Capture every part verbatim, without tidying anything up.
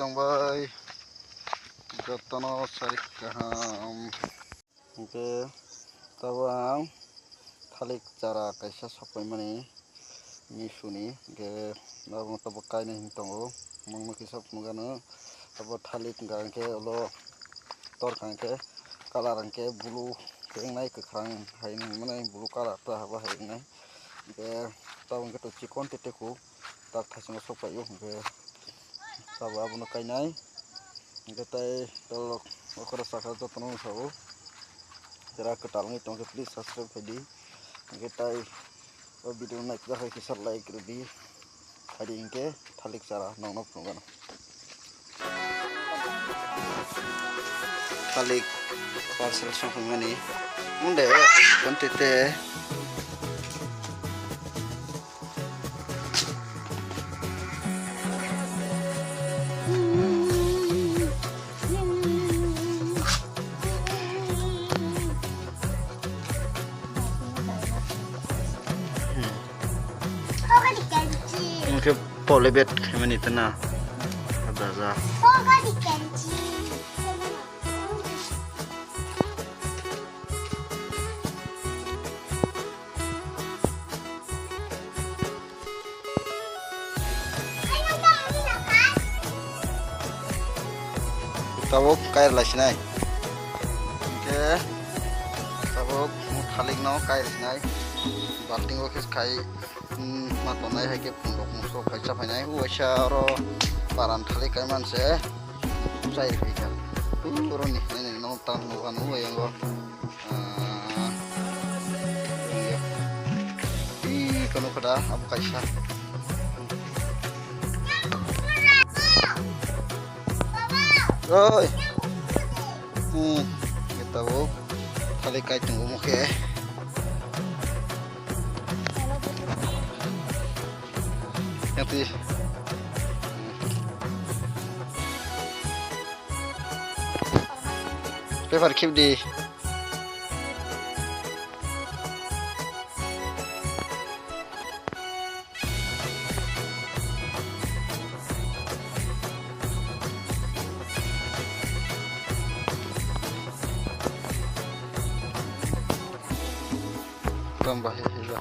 Tongbai jotono sarik kaham. Hingke tabuk ang thalik chara kaisa sokpaimani misuni, hingke abo tabuk kainwi hinwi tongo, mangno kisa phunukgano. Abo thalik hingka hingke ulo torkha hingke colour hingke blue khe wngnai, kwkhwrang hai wngmani blue colour ta abo hai wngnai. Hingke tabuk hingke to chikon tete kuk tak thaichungo sokpaio, hingke tabuk abono kainai. Hingke tai tolok okora saka jotono wngsago. Jera kwtal wngwi tongkhe please subscribe khaidi. Hingke tai o video no naikhe kisa like rwdi. Khaidi hingke thalik chara nokno phunukgano. Thalik parcel songmani munde kontete. Hingke polybag khaimani tana daja. Tabuk kair lai sinai. Hingke tabuk thalik no kair sinai. Balting o khe khai, hmm, ma tongnai hai khe phunuk muso khai cha phainai. Uaisa oro paran thalik kai manse. Chai phaikha. Oro ni hinai no tang nukha nukha yango. Ah, iya. Ih, kono kada abo kaisa. Oi. Hmm, kita bo. Thalik kai tongo mukhe. Yang twi. Paper khibdi. Tong bahai hai ba.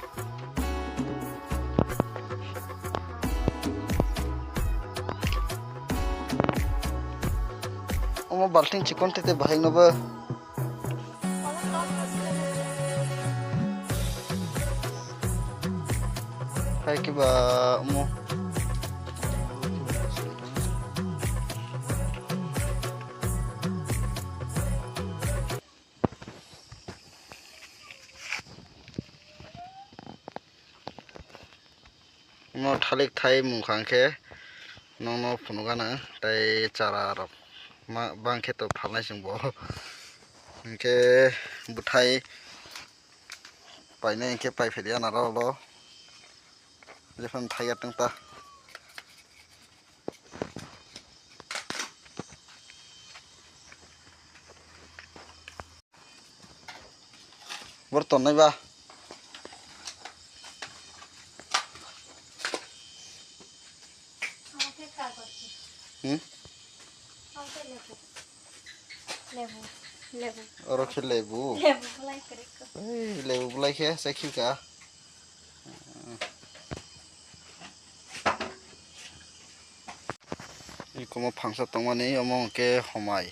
Omo balting chikon tete bahai no ba. Hai kiba omo. Omo thalik thai mungkha hwnkhe nokno phunukgana tei chara rok ma bangkhe to phalnai chwngbo hwnkhe bwthai painai hwnkhe paiphaidi anaro ulo jephano thaiya tongta. Bor tonnai ba. Hmm? Lebu. Lebu. Oro khe lebu. Lebu bulai kwrwi kho. Ei, lebu bulai khe chai khilka. Ikomo phangsa tongmani, omo hwnkhe homai.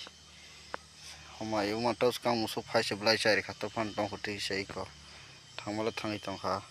Homai, omo to swkang musuk phai se belai chai rikha, to phano tongkho twi se iko. Thangmale thangwi tongkha.